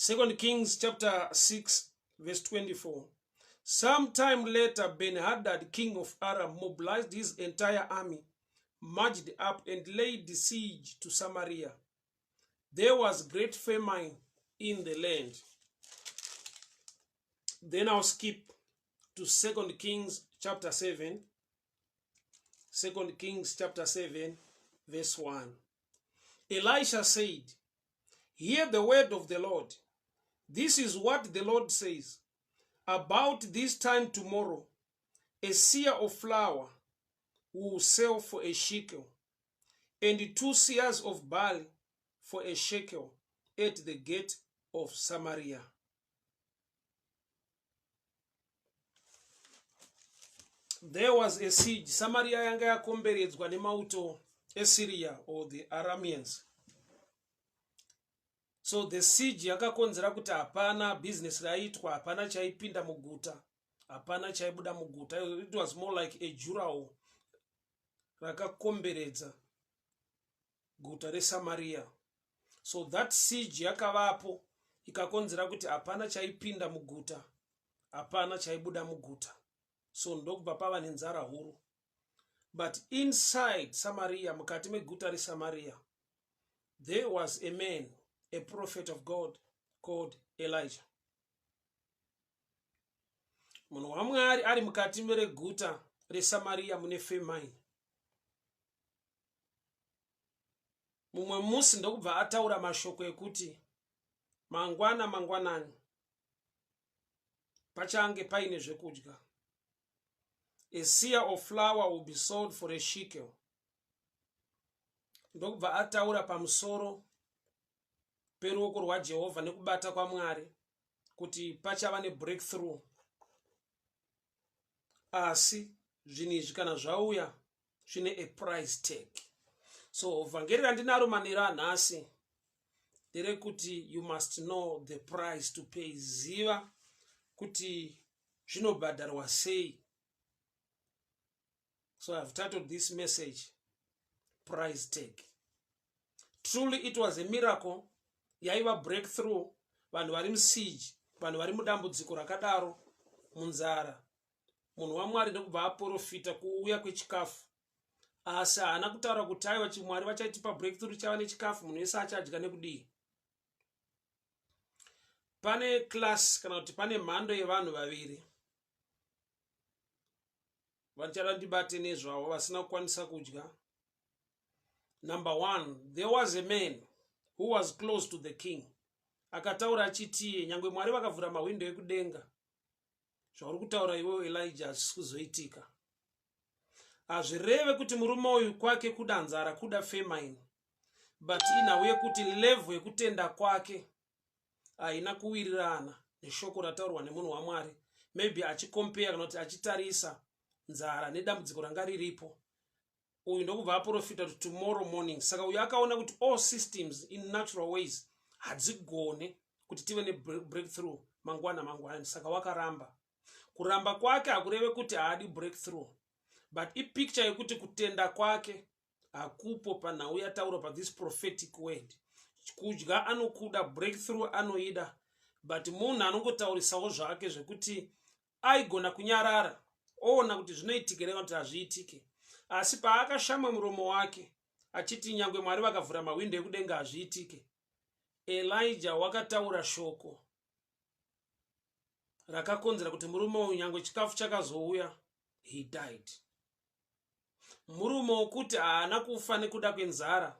Second Kings chapter 6 verse 24. Some time later, Ben-Hadad, king of Aram, mobilized his entire army, marched up and laid siege to Samaria. There was great famine in the land. Then I'll skip to Second Kings chapter 7. Second Kings chapter 7 verse 1. Elisha said, Hear the word of the Lord. This is what the Lord says. About this time tomorrow, a seah of flour will sell for a shekel, and two seahs of barley for a shekel at the gate of Samaria. There was a siege. Samaria yanga yakomberedzwa nemauto eSyria or the Arameans. So the siege yakakonzera kuti hapana business raiitwa, hapana chaipinda muguta, hapana chaibuda muguta. It was more like a durawall rakakomberedza guta reSamaria. So that siege yakavapo ikakonzera kuti hapana chaipinda muguta, hapana chaibuda muguta. So ndokubva pava nenzara huru. But inside Samaria, mukati meguta reSamaria, there was a man, a prophet of God called Elijah. Munhu waMwari ari mukati mereguta reSamaria mune famine. Mumwe musi ndokubva ataura mashoko ekuti mangwana mangwanani pachange paine zvekudya. A seah of flour will be sold for a shekel. Ndokubva ataura pamusoro peruoko rwaJehovha nekubata kwaMwari kuti pachava nebreakthrough. Asi zvinhu izvi kana zvauya zvine a price tag. So vhangeri randinaro manero anhasi nderekuti you must know the price to pay. Ziva kuti zvinobhadharwa sei. So I have titled this message Price Tag. Truly it was a miracle, yaiva breakthrough. Vanhu vari musiege, vanhu vari mudambudziko rakadaro, munzara, munhu waMwari ndokubva aporofita kuuya kwechikafu. Asi haana kutaura kuti aiwa chimwari vachaitipa breakthrough chava nechikafu, munhu wese achadya nekudii. Pane class kana kuti pane mhando yevanhu vaviri vandichada ndibate nezvavo vasina kukwanisa kudya. Number one, there was a man who was close to the king. Akataura achitiye nyangwe Mwari vakavhura mahwindo ekudenga, zvauri kutaura iwewe Elijah hazvisi kuzoitika. Hazvireve kuti murume uyu kwake kuda nzara, kuda famine, but inhau yekuti level yekutenda kwake haina kuwirirana neshoko rataurwa nemunhu waMwari. Maybe achicompare kana kuti achitarisa nzara nedambudziko ranga riripo. Uyu ndokubva aprofita kuti tomorrow morning. Saka uyu akaona kuti all systems in natural ways hadzigone kuti tive nebreakthrough mangwana mangwanani. Saka wakaramba. Kuramba kwake hakureve kuti haadi breakthrough, but ipicture yekuti kutenda kwake hakupo panhau yataurwa pathis prophetic word. Kudya anokuda, breakthrough anoida, but munhu anongotaurisawo zvake zvekuti aigona kunyarara oona kuti zvinoitika here kuti hazviitike. Asi paakashama muromo wake achiti nyangwe Mwari vakavhura mahwindo ekudenga hazviitike, Elijah wakataura shoko rakakonzera kuti murume uyu nyangwe chikafu chakazouya, he died. Murume wokuti haana kufa nekuda kwenzara,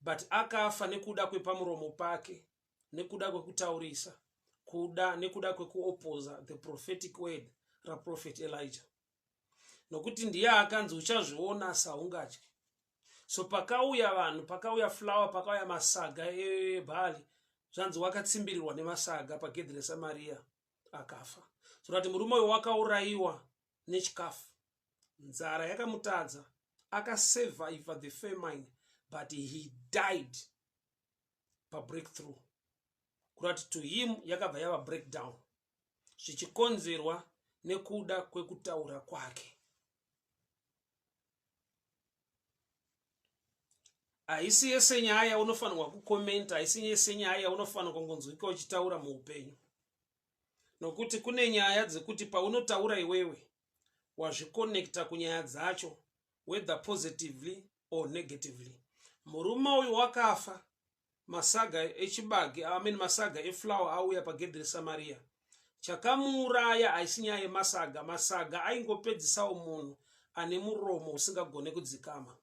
but akafa nekuda kwepamuromo pake, nekuda kwekutaurisa, kuda nekuda kwekuopoza the prophetic word raprophet Elijah, nokuti ndiye akanzi uchazviona asi haungadyi. So pakauya vanhu, pakauya flour, pakauya masaga ebhali, zvanzi wakatsimbirirwa nemasaga pagedhi reSamaria akafa. So that murume uyu wakaurayiwa nechikafu, nzara yakamutadza, akasurvive the famine, but he died pabreakthrough. Kurati to him yakabva yava breakdown, zvichikonzerwa nekuda kwekutaura kwake. Haisi yese nyaya yaunofanirwa kukomenta, haisi yese nyaya yaunofanirwa kungonzwika uchitaura muupenyu, nokuti kune nyaya dzekuti paunotaura iwewe wazvikonekta kunyaya dzacho, whether positively or negatively. Murume uyu wakafa masaga echibage, I mean masaga eflour auya pagedhi reSamaria. Chakamuuraya haisi nyaya yemasaga, masaga aingopedzisawo munhu ane muromo usingagone kudzikama.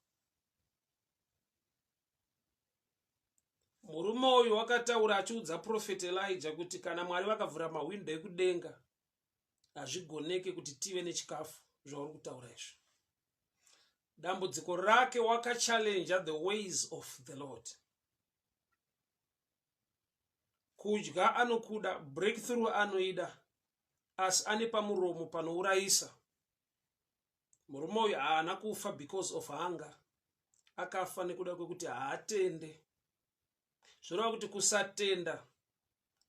Murume uyu wakataura achiudza Prophet Elijah kuti kana Mwari vakavhura mahwindo ekudenga hazvigoneke kuti tive nechikafu zvauri kutaura izvi. Dambudziko rake wakachallenja the ways of the Lord. Kudya anokuda, breakthrough anoida, asi ane pamuromo panourayisa. Murume uyu haana kufa because of hunger, akafa nekuda kwekuti haatende. Zvoreva kuti kusatenda,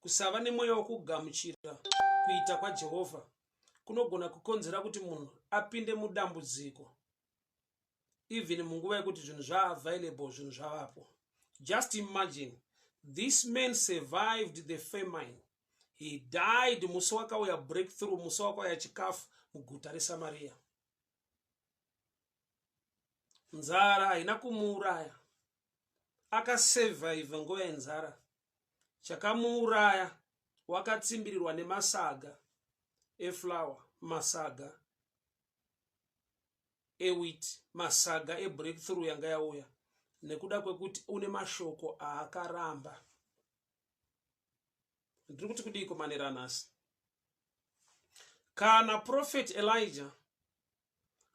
kusava nemweya wekugamuchira kuita kwaJehovha kunogona kukonzera kuti munhu apinde mudambudziko even munguva yekuti zvinhu zvaavailable, zvinhu zvavapo. Just imagine, this man survived the famine. He died musi wakauya breakthrough, musi wakauya chikafu muguta reSamaria. Nzara haina kumuuraya, akasurvive nguva yenzara. Chakamuuraya wakatsimbirirwa nemasaga eflour, masaga ewheat, masaga ebreakthrough yanga yauya, nekuda kwekuti une mashoko aakaramba. Ndiri kuti kudiiko manera anhasi? Kana Prophet Elijah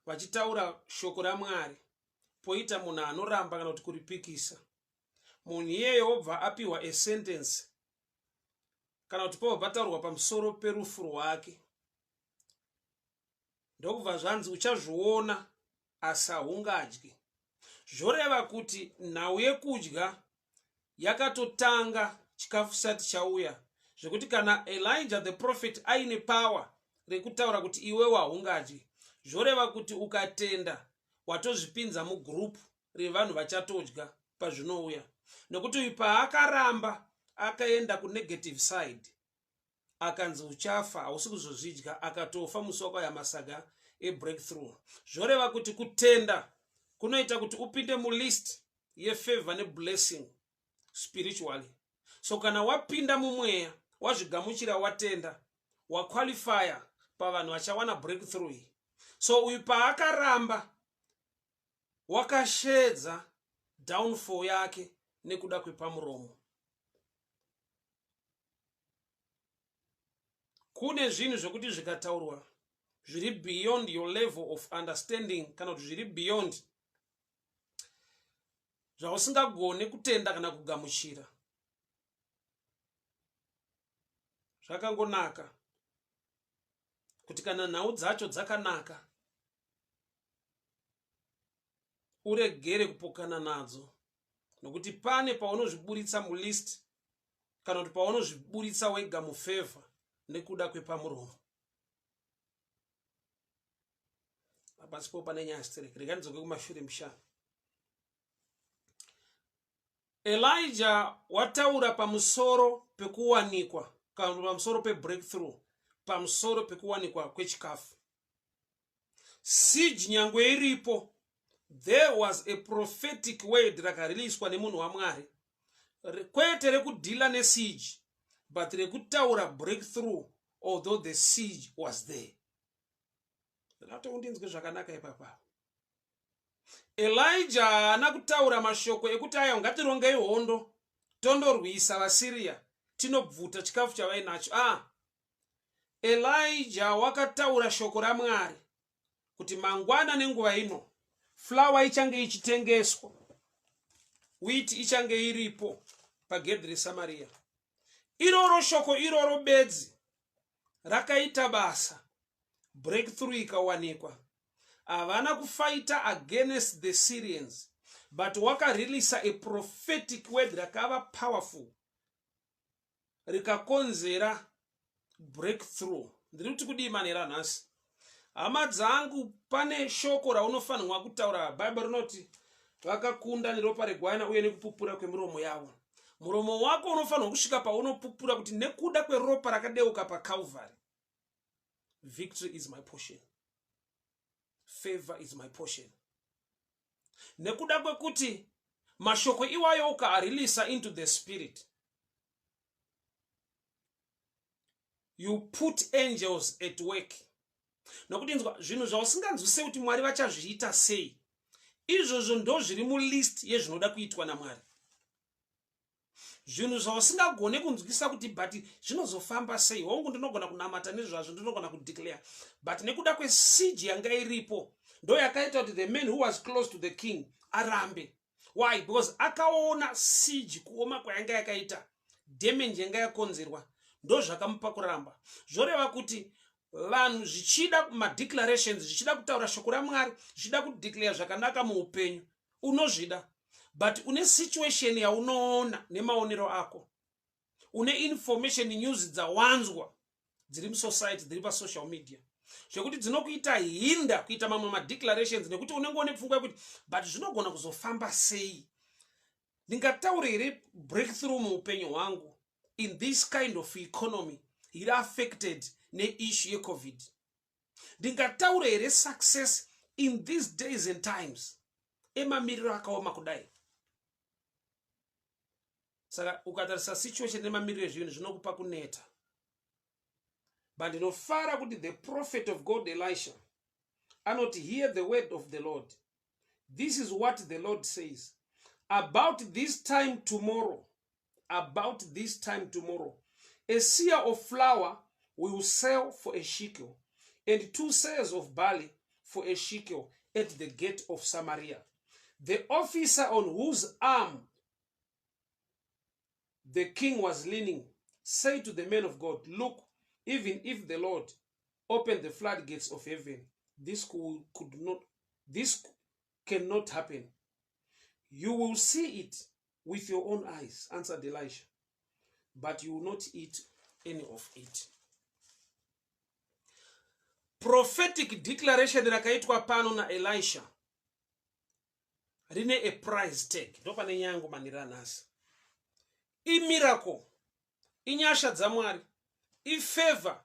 vachitaura shoko raMwari, poita munhu anoramba kana kuti kuripikisa, munhu iyeye wobva apiwa a sentence, kana kuti pobva pataurwa pamusoro perufu rwake, ndokubva zvanzi uchazviona asi haungadyi, zvoreva kuti nhau yekudya yakatotanga chikafu chisati chauya, zvekuti kana Elijah the prophet aine power rekutaura kuti iwewo haungadyi, zvoreva kuti ukatenda watozvipinza mugroup revanhu vachatodya pazvinouya. Nekuti uyu paakaramba akaenda kunegative side, akanzi uchafa, hausi kuzozvidya, akatofa musi wakauya masaga ebreakthrough. Zvoreva kuti kutenda kunoita kuti upinde mulist yefavor neblessing spiritually. So kana wapinda mumweya, wazvigamuchira, watenda, waqualifya pavanhu vachawana breakthrough iyi. So uyu paakaramba wakashedza downfall yake nekuda kwepamuromo. Kune zvinhu zvekuti zvikataurwa zviri beyond your level of understanding, kana kuti zviri beyond zvausingagone kutenda kana kugamuchira. Zvakangonaka kuti kana nhau dzacho dzakanaka uregere kupokana nadzo, nokuti pane paunozviburitsa mulist, kana kuti paunozviburitsa wega mufavor nekuda kwepamuromo. Hapasipo pane nyaya sterek. Rega ndidzoke kumashure mishana. Elijah wataura pamusoro pekuwanikwa, kana pamusoro pebreakthrough, pamusoro pekuwanikwa kwechikafu. Siege nyangwe iripo, there was a prophetic word rakariliswa nemunhu waMwari, kwete rekudhila nesiege, but rekutaura breakthrough although the siege was there. Ndinoda undinzwe zvakanaka ipapa. Elijah haana kutaura mashoko ekuti aya ngatirongei hondo tondorwisa vaSyria tinobvuta chikafu chavainacho. Ah, Elijah wakataura shoko raMwari kuti mangwana nenguva ino flour ichange ichitengeswa, wheat ichange iripo pagedhi reSamaria. Iroro shoko iroro bedzi rakaita basa, breakthrough ikawanikwa. Havana kufighta against the Syrians, but wakareleasa a prophetic word rakava powerful, rikakonzera breakthrough. Ndiri kuti kudii manhero anhasi, hama dzangu? Pane shoko raunofanirwa kutaura. Bhaibheri rinoti Vakakunda neropa regwayana uye nekupupura kwemiromo yavo. Muromo wako unofanirwa kusvika paunopupura kuti nekuda kweropa rakadeuka paCalvary, victory is my portion, favor is my portion. Nekuda kwekuti mashoko iwayo ukaarilisa into the spirit, you put angels at work. Nokuti inzwa, zvinhu zvausinganzwise kuti Mwari vachazviita sei, izvozvo ndo zviri mulist yezvinoda kuitwa naMwari. Zvinhu zvausingagone kunzwisa kuti but zvinozofamba sei, hongu ndinogona kunamata nezvazvo, ndinogona kudeclare, but nekuda kwesiege yanga iripo, ndo yakaita kuti the man who was close to the king arambe. Why? Because akaona siege, kuoma kwayanga yakaita, damage yanga yakonzerwa, ndo zvakamupa kuramba. Zvoreva kuti vanhu, zvichida madeclarations, zvichida kutaura shoko raMwari, zvichida kudeclare zvakanaka muupenyu, unozvida, but une situation yaunoona nemaonero ako, une information, news dzawanzwa dziri musociety, dziri pasocial media, zvekuti dzinokuita hinda kuita mamwe madeclarations, nekuti unenge une pfungwa yekuti but zvinogona kuzofamba sei? Ndingataure here breakthrough muupenyu hwangu in this kind of economy iri affected neissue yeCovid? Ndingataure here success in these days and times emamiriro akaoma kudai? Saka ukatarisa situation nemamiriro ezvinhu, zvinokupa kuneta. But ndinofara kuti the prophet of God Elisha anoti, "Hear the word of the Lord. This is what the Lord says: About this time tomorrow, about this time tomorrow, a seah of flour will sell for a shekel and 2 seahs of barley for a shekel at the gate of Samaria." The officer on whose arm the king was leaning say to the man of God, "Look, even if the Lord opened the floodgates of heaven, this could not this cannot happen." "You will see it with your own eyes," answered Elisha, "but you will not eat any of it." Prophetic declaration rakaitwa pano naElisha rine a price tag. Ndo pane nyaya yangu manheru anhasi. Imiracle, inyasha dzaMwari, ifavor,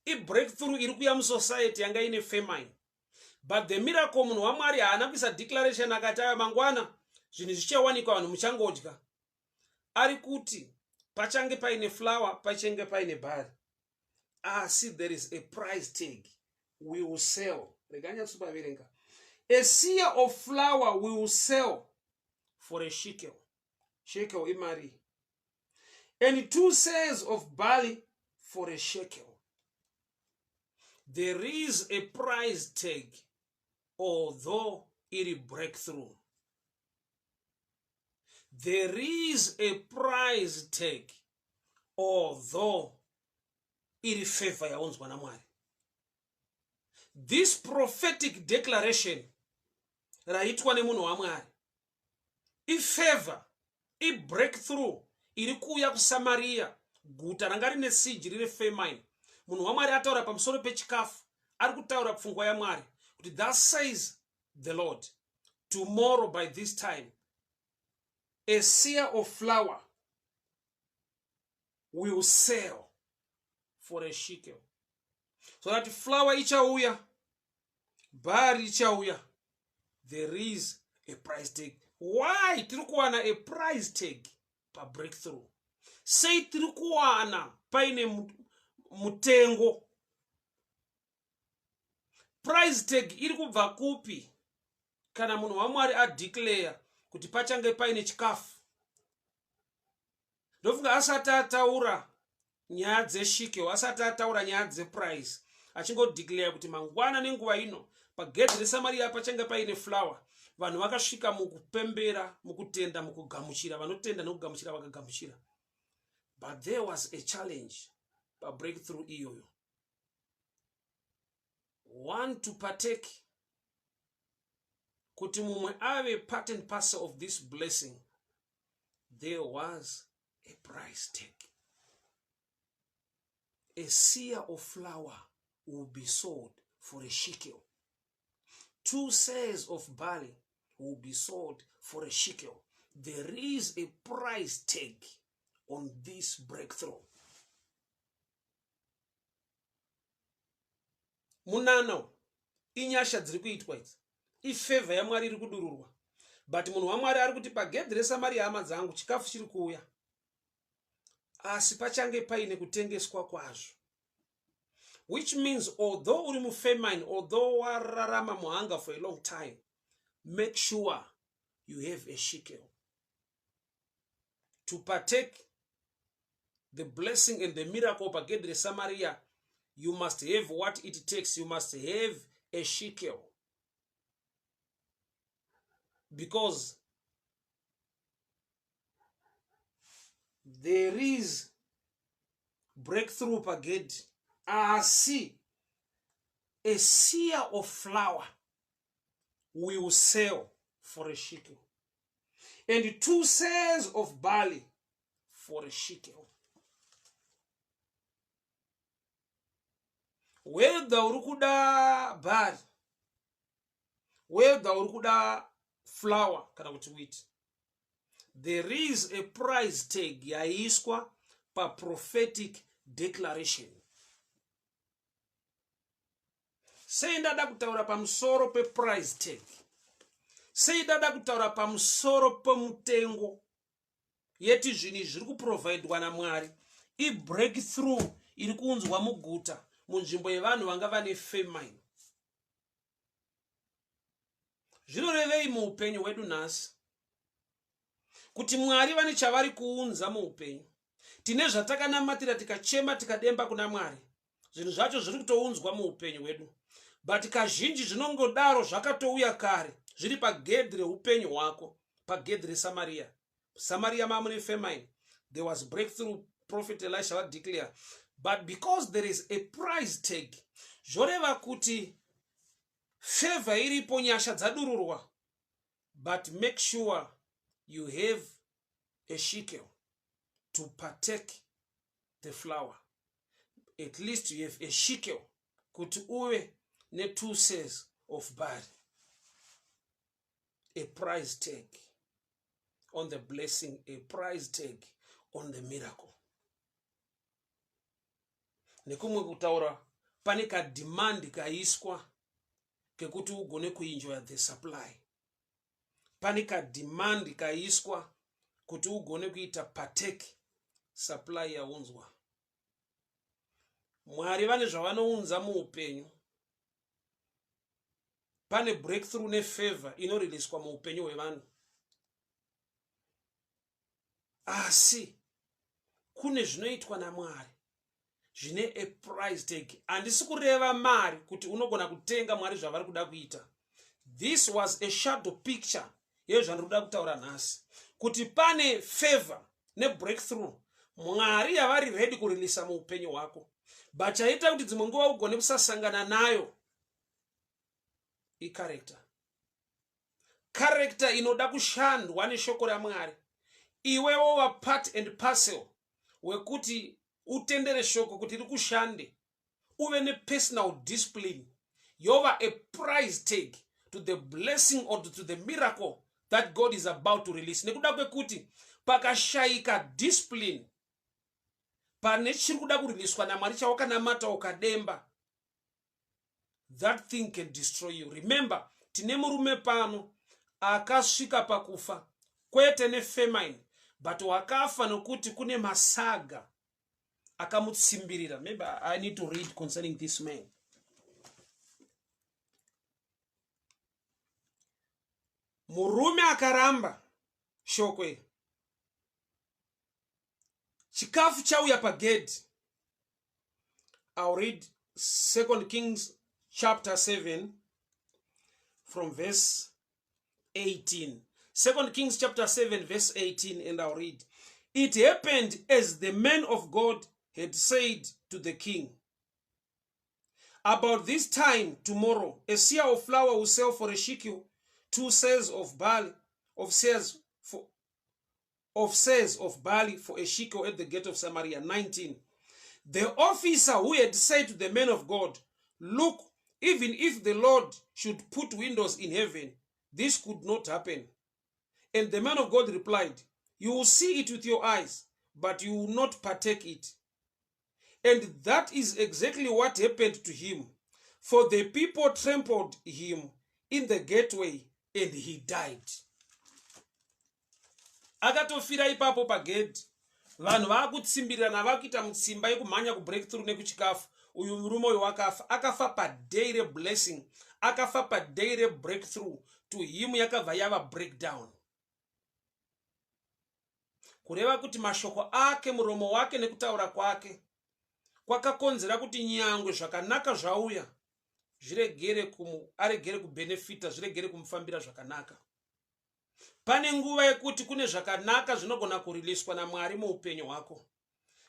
ibreakthrough iri kuya musociety yanga ine famine. But the miracle, munhu waMwari haana kuisa declaration akati aya mangwana zvinhu zvichawanikwa, vanhu muchangodya. Ari kuti pachange paine flour, pachange paine barley, asi there is a price tag. We will sell, rega nyatsopaverenga, a seah of flour will sell for a shekel. Shekel imari. And 2 seahs of barley for a shekel. There is a price tag, although iri breakthrough. There is a price tag, although iri favor yaunzwa naMwari. This prophetic declaration raitwa nemunhu waMwari ifavor, ibreakthrough iri kuuya kuSamaria, guta ranga rine siege, rine famine. Munhu waMwari ataura pamusoro pechikafu, ari kutaura pfungwa yaMwari kuti, "Thus says the Lord, tomorrow by this time a seah of flour will sell for a shekel," so that flour ichauya, barley ichauya. There is a price tag. Why tiri kuwana a price tag pabreakthrough? Sei tiri kuwana paine mutengo? Price tag iri kubva kupi kana munhu waMwari adeclare kuti pachange paine chikafu? Ndofunga asati ataura nyaya dzeshekel, asati ataura nyaya dzeprice, achingodeclare kuti mangwana nenguva ino pagedhi reSamaria pachange paine flour, vanhu vakasvika mukupembera, mukutenda, mukugamuchira. Vanotenda nekugamuchira vakagamuchira. But there was a challenge pabreakthrough iyoyo. One to partake, kuti mumwe ave part and parcel of this blessing, there was a price tag. A seah of flour will be sold for a shekel. 2 seahs of barley will be sold for a shekel. will be sold for a shekel. There is a price tag on this breakthrough. Munana inyasha dziri kuitwa idzi, ifevha yaMwari iri kudururwa, but munhu waMwari ari kuti pagedhi reSamaria, hama dzangu, chikafu chiri kuuya, asi pachange paine kutengeswa kwazvo, which means although uri mufamine, although wararama muhunger for a long time, make sure you have a shekel to partake the blessing and the miracle. Pagedhi reSamaria, you must have what it takes. You must have a shekel, because there is breakthrough pagedhi, asi a seah of flour will sell for a shekel and 2 seahs of barley for a shekel. Whether uri kuda barley, whether uri kuda flour kana kuti wheat, there is a price tag yaiswa paprophetic declaration. Sei ndada kutaura pamusoro peprice tag? Sei ndada kutaura pamusoro pemutengo yeti zvinhu izvi zviri kuprovhaidwa naMwari? Ibreakthrough iri kuunzwa muguta, munzvimbo yevanhu vanga vane famine. Zvinorevei muupenyu hwedu nhasi? Kuti Mwari vane chavari kuunza muupenyu. Tine zvatakanamatira, tikachema, tikademba kuna Mwari. Zvinhu zvacho zviri kutounzwa muupenyu hwedu, but kazhinji zvinongodaro zvakatouya kare, zviri pagedhi reupenyu hwako, pagedhi reSamaria. Samaria mamune famine. There was breakthrough, Prophet Elisha vadeclare, but because there is a price tag, zvoreva kuti favor iripo, nyasha dzadururwa, but make sure you have a shekel to partake the flour. At least you have a shekel kuti uve ne2 seahs of barley. A price tag on the blessing, a price tag on the miracle. Nekumwe kutaura, pane kademand kaiswa kekuti ugone kuenjoya the supply. Pane kademand kaiswa kuti ugone kuita partake supply yaunzwa. Mwari vane zvavanounza muupenyu. Pane breakthrough nefavor inoriliswa muupenyu hwevanhu, asi kune zvinoitwa naMwari zvine a price tag. Handisi kureva mari kuti unogona kutenga Mwari zvavari kuda kuita. This was a shadow picture yezvandiri kuda kutaura nhasi, kuti pane favor nebreakthrough Mwari yavari ready kurilisa muupenyu hwako, but chaita kuti dzimwe nguva ugone kusasangana nayo icharacter. Character inoda kushandwa neshoko raMwari. Iwe wova part and parcel wekuti utendere shoko kuti rikushande, uve nepersonal discipline, yova a price tag to the blessing or to the miracle that God is about to release. Nekuda kwekuti pakashayika discipline pane chiri kuda kuriliswa naMwari chawakanamata ukademba, that thing can destroy you. Remember, tine murume pano akasvika pakufa, kwete nefamine, but wakafa nokuti kune masaga akamutsimbirira. Maybe I need to read concerning this man. Murume akaramba shoko iri, chikafu chauya pagedhi. I'll read Second Kings chapter 7 from verse 18. Second Kings chapter 7 verse 18, and I'll read. It happened as the man of God had said to the king, "About this time tomorrow, a seah of flour will sell for a shekel, 2 seahs of barley, of seahs of barley for a shekel at the gate of Samaria." 19. The officer who had said to the man of God, "Look, even if the Lord should put windows in heaven, This could not happen. And the man of God replied, You will see it with your eyes, but you will not partake it. And that is exactly what happened to him. For the people trampled him in the gateway and he died. Akatofira ipapo pagedhi. Vanhu vaakutsimbirirana vakuita mutsimba yekumhanya kubreakthrough nekuchikafu. Uyu murume uyu wakafa. Akafa paday reblessing. Akafa paday rebreakthrough. To him yakabva yava breakdown. Kureva kuti mashoko ake, muromo wake nekutaura kwake kwakakonzera kuti nyangwe zvakanaka zvauya zviregere kumu, aregere kubenefita, zviregere kumufambira zvakanaka. Pane nguva yekuti kune zvakanaka zvinogona kuriliswa naMwari muupenyu hwako,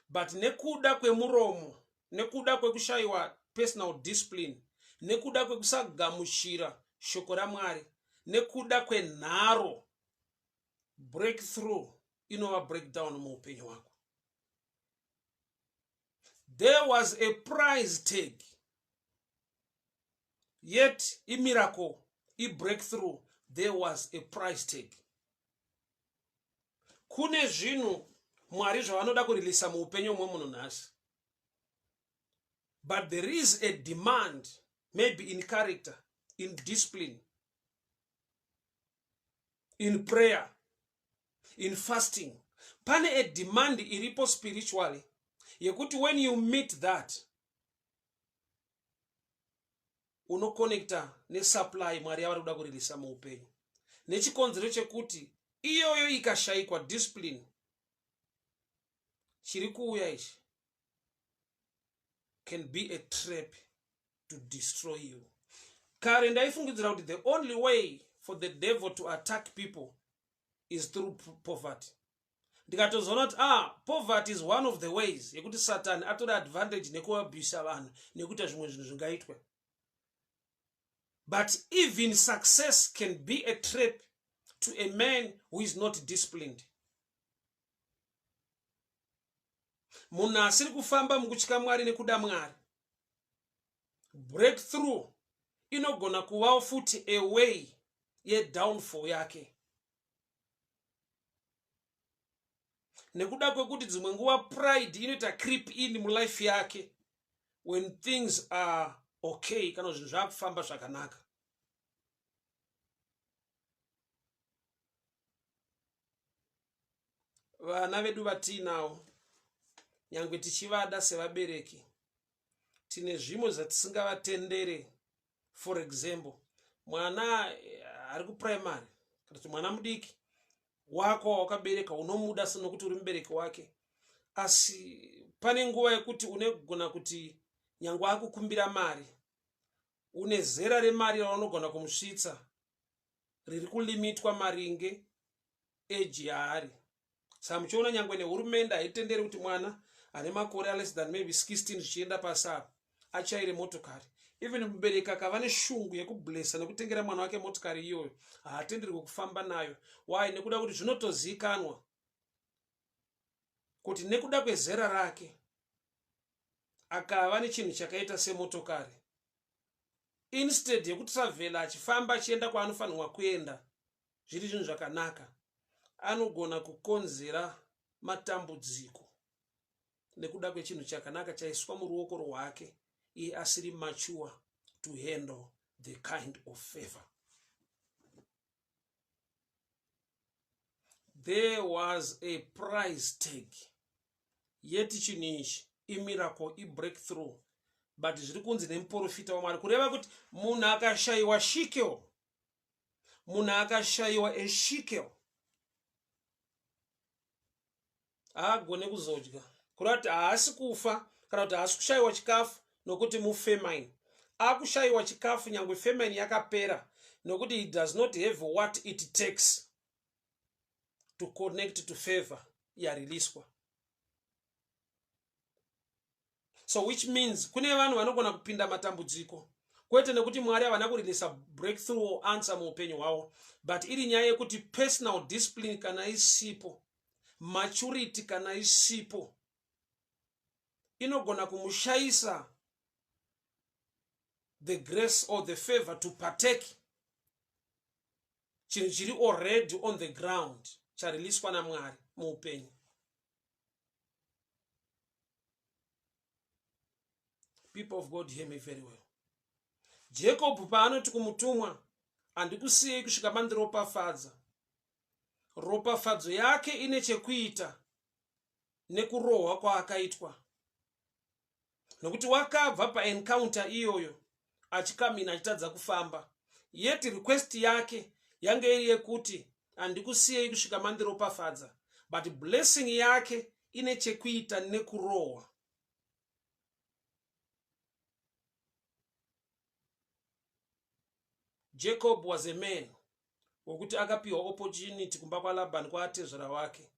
but nekuda kwemuromo, nekuda kwekushayiwa personal discipline, nekuda kwekusagamuchira shoko raMwari, nekuda kwenharo, breakthrough inova breakdown muupenyu hwako. There was a price tag, yet imiracle, ibreakthrough, there was a price tag. Kune zvinhu Mwari zvavanoda kurilisa muupenyu hwemunhu nhasi, but there is a demand, maybe in character, in discipline, in prayer, in fasting. Pane a demand iripo spiritually yekuti when you meet that, unoconnecta nesupply Mwari yavari kuda kuririsa muupenyu, nechikonzero chekuti iyoyo ikashayikwa discipline, chiri kuuya ichi can be a trap to destroy you. Kare ndaifungidzira kuti the only way for the devil to attack people is through poverty. Ndikatozoona kuti ah, poverty is one of the ways yekuti Satani atore advantage nekuabusa vanhu nekuita zvimwe zvinhu zvingaitwe, but even success can be a trap to a man who is not disciplined. Munhu asiri kufamba mukutya Mwari nekuda Mwari, breakthrough inogona kuvawo futi a way yedownfall yake, nekuda kwekuti dzimwe nguva pride inoita creep in mulife yake when things are okay, kana zvinhu zvakufamba zvakanaka. Vana vedu vatiinawo, nyangwe tichivada sevabereki, tine zvimwe zvatisingavatendere. For example, mwana ari kuprimary kana kuti mwana mudiki wako wawakabereka, unomuda senokuti uri mubereki wake, asi pane nguva yekuti unegona kuti nyangwe akukumbira mari, une zera remari raunogona kumusvitsa riri kulimitwa maringe age yaari. Saka muchiona nyangwe nehurumende haitenderi kuti mwana ane makore aless than maybe 16 zvichienda pasi apa achaire motokari. Even mubereki akava neshungu yekublessa nekutengera mwana wake motokari iyoyo, haatenderwe kufamba nayo. Why? Nekuda kuti zvinotozikanwa kuti nekuda kwezera rake, akava nechinhu chakaita semotokari, instead yekutravhela achifamba achienda kwaanofanirwa kuenda zviri zvinhu zvakanaka, anogona kukonzera matambudziko nekuda kwechinhu chakanaka chaiswa muruoko rwake, iye asiri mature to handle the kind of favor. There was a price tag, yet chinhu ichi imiracle, ibreakthrough, but zviri kunzi nemuprofita waMwari, kureva kuti munhu akashayiwa shekel, munhu akashayiwa eshekel haagone kuzodya. Kureva kuti haasi kufa kana kuti haasi kushayiwa chikafu nokuti mufamine, akushayiwa chikafu nyangwe famine yakapera, nokuti he does not have what it takes to connect to favor yariliswa. So which means kune vanhu vanogona kupinda matambudziko kwete nekuti Mwari havana kurilisa breakthrough or answer muupenyu hwavo, but iri nyaya yekuti personal discipline kana isipo, maturity kana isipo, inogona kumushayisa the grace or the favor to partake. Chinhu chiri already on the ground chariliswa naMwari muupenyu. People of God, hear me very well. Jacob paanoti kumutumwa, handikusiyei kusvika mandiropafadza, ropafadzo yake ine chekuita nekurohwa kwaakaitwa, nokuti wakabva paencounter iyoyo achikamina achitadza kufamba, yet request yake yange iri yekuti handikusiyei kusvika mandiropafadza, but blessing yake ine chekuita nekurohwa. Jacob was a man wekuti akapiwa opportunity kumba kwaLabhani kwaatezvara wake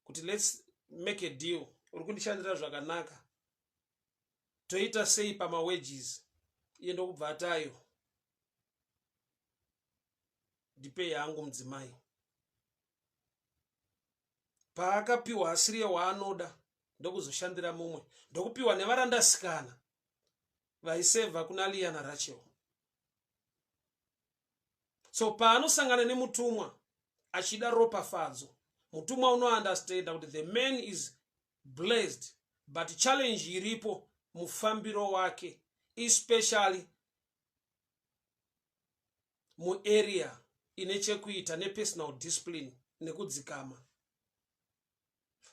kuti let's make a deal, uri kundishandira zvakanaka, toita sei pamawages? Iye ndokubva atayo, ndipei hangu mudzimai. Paakapiwa asiriye waanoda, ndokuzoshandira mumwe, ndokupiwa nevarandasikana vaisevha kuna Liya naRachel. So paanosangana nemutumwa achida ropafadzo, mutumwa unounderstanda kuti the man is blessed, but challenge iripo mufambiro wake, especially muarea ine chekuita nepersonal discipline nekudzikama.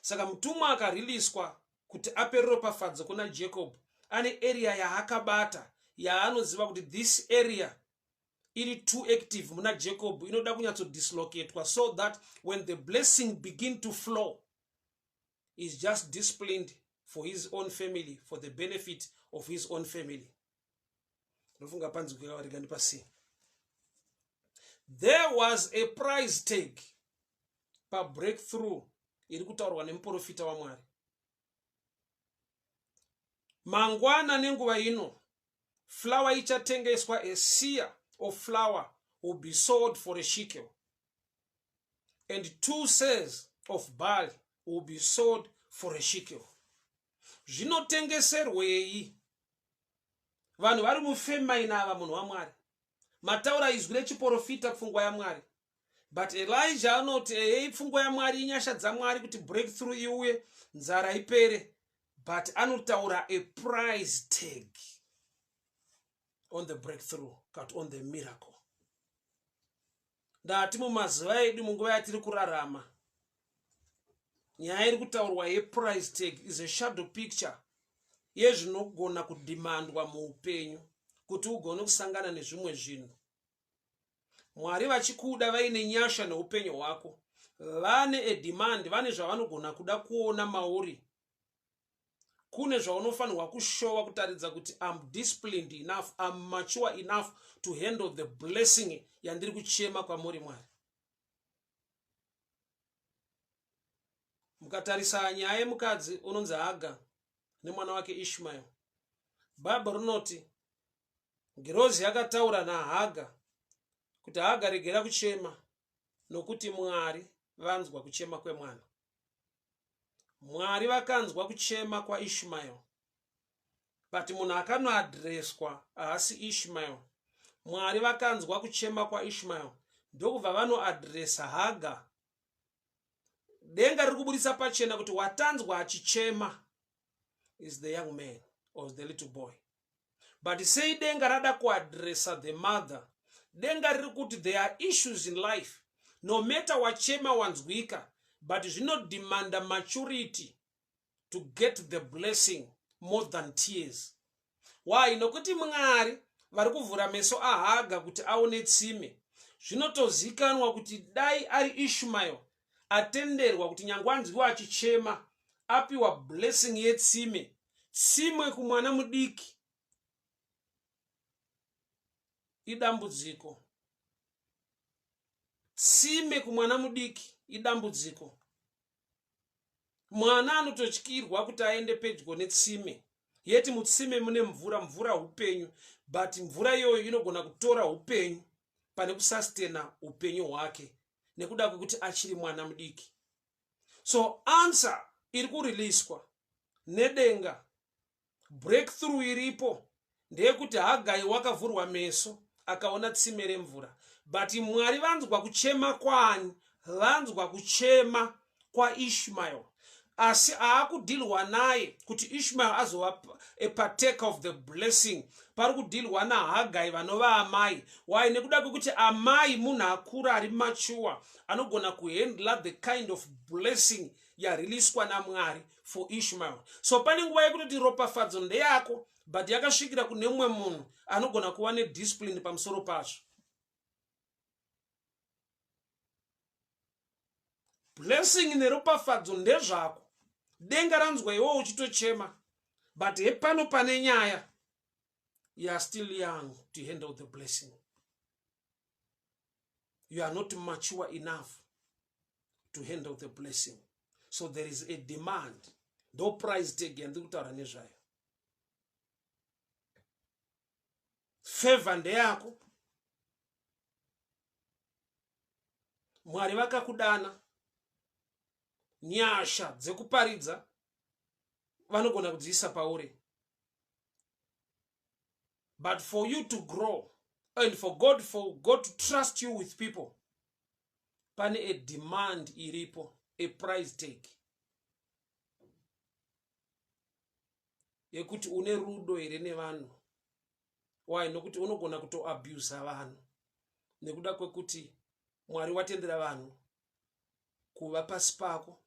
Saka mutumwa akariliswa kuti ape ropafadzo kuna Jacob, ane area yaakabata yaanoziva kuti this area iri too active muna Jacob, inoda kunyatsodislocatwa so that when the blessing begin to flow, is just disciplined for his own family, for the benefit of his own family. Ndofunga panzwika, rega ndipasii. There was a price tag pabreakthrough iri kutaurwa nemuprofita waMwari. Mangwana nenguva ino flour ichatengeswa, a seah of flour will be sold for a shekel and 2 seahs of barley will be sold for a shekel. Zvinotengeserwei vanhu vari mufamine ava? Munhu waMwari, mataura izwi rechiprofita, pfungwa yaMwari, but Elijah anoti ehei, pfungwa yaMwari, inyasha dzaMwari kuti breakthrough iuye, nzara ipere, but anotaura a price tag on the breakthrough, kat on the miracle. Ndati mumazuva edu, munguva yatiri kurarama, nyaya iri kutaurwa yeprice tag is a shadow picture yezvinogona kudhimandwa muupenyu kuti ugone kusangana nezvimwe zvinhu. Mwari vachikuda vaine nyasha neupenyu hwako, vane a demand, vane zvavanogona kuda kuona mauri. Kune zvaunofanirwa kushowa kutaridza kuti am disciplined enough, am mature enough to handle the blessing yandiri kuchema kwamuri, Mwari. Mukatarisa nyaya yemukadzi unonzi Haga nemwana wake Ishmael, Bhaibheri rinoti ngirozi yakataura naHaga kuti, "Haga, regera kuchema, nokuti Mwari vanzwa kuchema kwemwana." Mwari vakanzwa kuchema kwaIshmael, but munhu akanoadhireswa haasi Ishmael. Mwari vakanzwa kuchema kwaIshmael, ndokubva vanoadhiresa Haga. Denga riri kuburitsa pachena kuti watanzwa achichema is the young man or the little boy, but sei denga rada kuadresa the mother? Denga riri kuti there are issues in life, no matter wachema wanzwika, but zvinodemanda maturity to get the blessing more than tears. Why? Nokuti Mwari vari kuvhura meso aHaga kuti aone tsime. Zvinotozikanwa kuti dai ari Ishmael atenderwa kuti nyange anzwiwa achichema, apiwa blessing yetsime, tsime kumwana mudiki idambudziko. Tsime kumwana mudiki idambudziko. Mwana anototyirwa kuti aende pedyo netsime, yeti mutsime mune mvura. Mvura upenyu, but mvura iyoyo inogona kutora upenyu pane kusastena upenyu hwake nekuda kwekuti achiri mwana mudiki. So answer iri kuriliswa nedenga, breakthrough iripo ndeyekuti Hagai wakavhurwa meso akaona tsime remvura. But Mwari vanzwa kuchema kwaani? Vanzwa kuchema kwaIshmael. Asi aakudhilwa naye kuti Ishmael azova a partaker of the blessing. Pari kudhilwa naHagai vanova amai. Why? Nekuda kwekuti amai munhu akura ari mature anogona kuhandla the kind of blessing yariliswa naMwari for Ishmael. So pane nguva yekutoti ropafadzo ndeyako but yakasvikira kune mumwe munhu anogona kuva nediscipline pamusoro pazvo. Blessing neropafadzo ndezvako, denga ranzwa iwewo uchitochema, but hepano pane nyaya. You are still young to handle the blessing. You are not mature enough to handle the blessing. So there is a demand. Ndo price tag yandiri kutaura nezvayo. Favor ndeyako. Mwari vakakudana, nyasha dzekuparidza vanogona kudziisa pauri, but for you to grow and for God to trust you with people, pane a demand iripo, a price tag yekuti une rudo here nevanhu. Why? Nokuti unogona kutoabusa vanhu nekuda kwekuti Mwari watendera vanhu kuva pasi pako,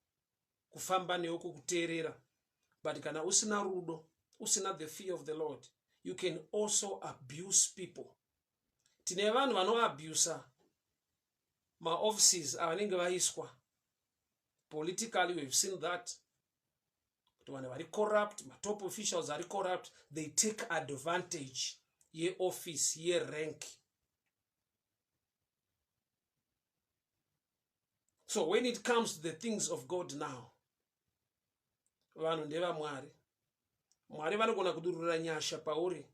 kufamba newe, kukuteerera, but kana usina rudo, usina the fear of the Lord, you can also abuse people. Tine vanhu vanoabusa maoffices avanenge vaiswa politically. We have seen that kuti vanhu vari corrupt, matop officials ari corrupt, they take advantage yeoffice, yerank. So when it comes to the things of God now, vanhu ndevamwari. Mwari vanogona kudurura nyasha pauri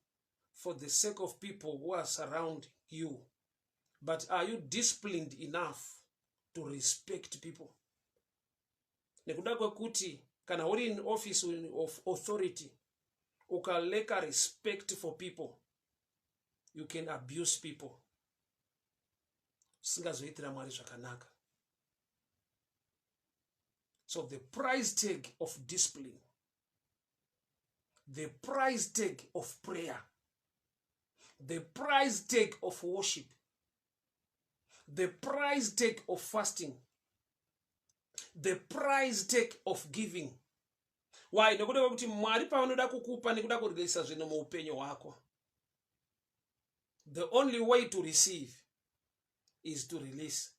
for the sake of people who are surround you, but are you disciplined enough to respect people? Nekuda kwekuti kana uri in office of authority, ukaleka respect for people, you can abuse people, usingazoitira Mwari zvakanaka. So the price tag of discipline, the price tag of prayer, the price tag of worship, the price tag of fasting, the price tag of giving. Why? Nekuda kwekuti Mwari pavanoda kukupa nekuda kureleasa zvinhu muupenyu hwako, the only way to receive is to release.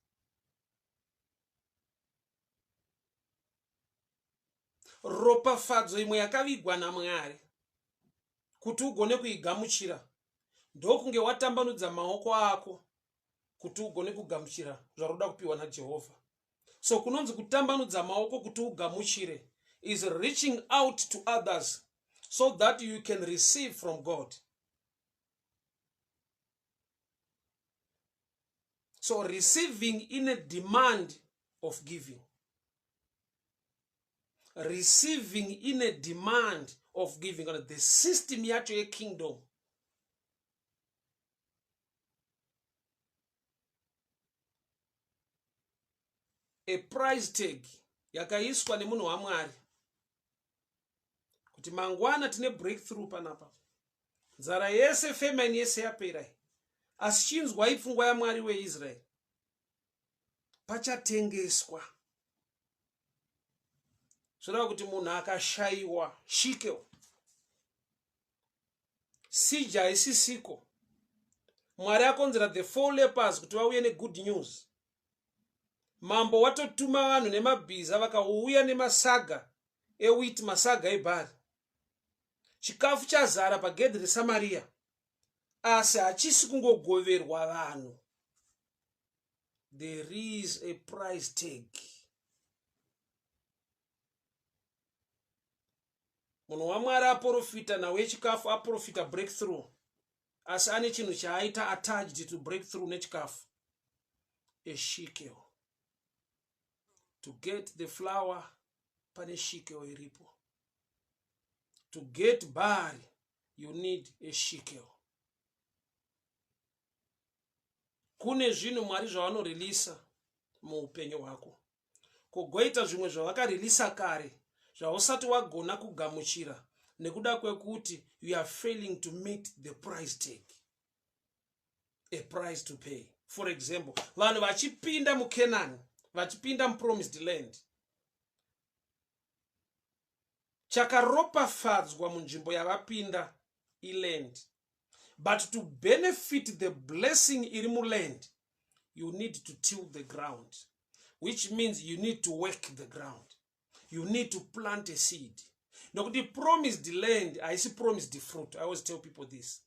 Ropafadzo imwe yakavigwa naMwari kuti ugone kuigamuchira ndokunge watambanudza maoko ako kuti ugone kugamuchira zvaroda kupiwa naJehovha. So kunonzi kutambanudza maoko kuti ugamuchire is reaching out to others so that you can receive from God. So receiving in a demand of giving, receiving in a demand of giving. The system yacho yekingdom, a price tag yakaiswa nemunhu waMwari kuti mangwana tine breakthrough panapa, nzara yese, famine yese yapera, asi chinzwai pfungwa yaMwari weIsraeri, pachatengeswa. Zvoreva kuti munhu akashayiwa shekel, siege haisisiko. Mwari akonzera the four lepers kuti vauye negood news. Mambo watotuma vanhu nemabhiza, vakauya nemasaga ewheat, masaga ebhari. Chikafu chazara pagedhi reSamariya, asi hachisi kungogoverwa vanhu. There is a price tag. Munhu waMwari aprofita nhau yechikafu, aprofita breakthrough, asi ane chinhu chaaita attached to breakthrough nechikafu, a shekel. To get the flour, pane shekel iripo. To get barley, you need a shekel. Kune zvinhu Mwari zvavanoreleasa muupenyu hwako, kogoita zvimwe zvavakareleasa kare zvausati wagona kugamuchira nekuda kwekuti you are failing to meet the price tag, a price to pay. For example, vanhu vachipinda muCanaan, vachipinda mupromised land, chakaropafadzwa munzvimbo yavapinda iland, but to benefit the blessing iri muland, you need to till the ground, which means you need to work the ground, you need to plant a seed. Nokuti promised land haisi promised fruit. I always tell people this: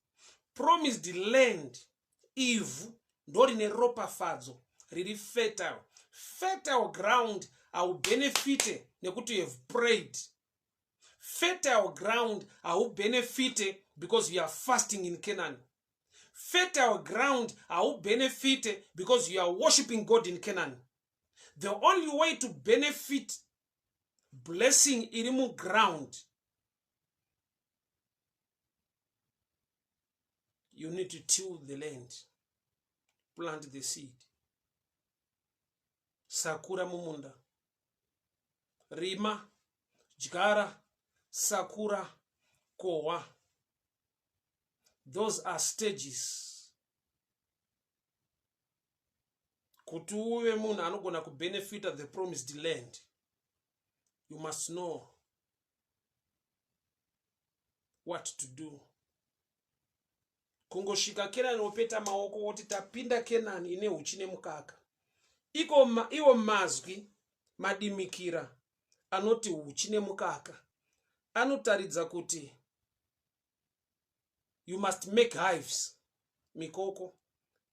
promised land, ivhu ndorine ropafadzo, riri fertile. Fertile ground haubenefite nekuti you have prayed. Fertile ground haubenefite because you are fasting in Canaan. Fertile ground haubenefite because you are worshiping God in Canaan. The only way to benefit blessing iri muground, you need to till the land, plant the seed, sakura mumunda, rima, dyara, sakura, kohwa. Those are stages kuti uve munhu anogona kubenefita the promised land. You must know what to do. Kungosvika Kenani wopeta maoko woti tapinda Kenani ine huchi nemukaka, iko ma, iwo mazwi madimikira anoti huchi nemukaka anotaridza kuti you must make hives, mikoko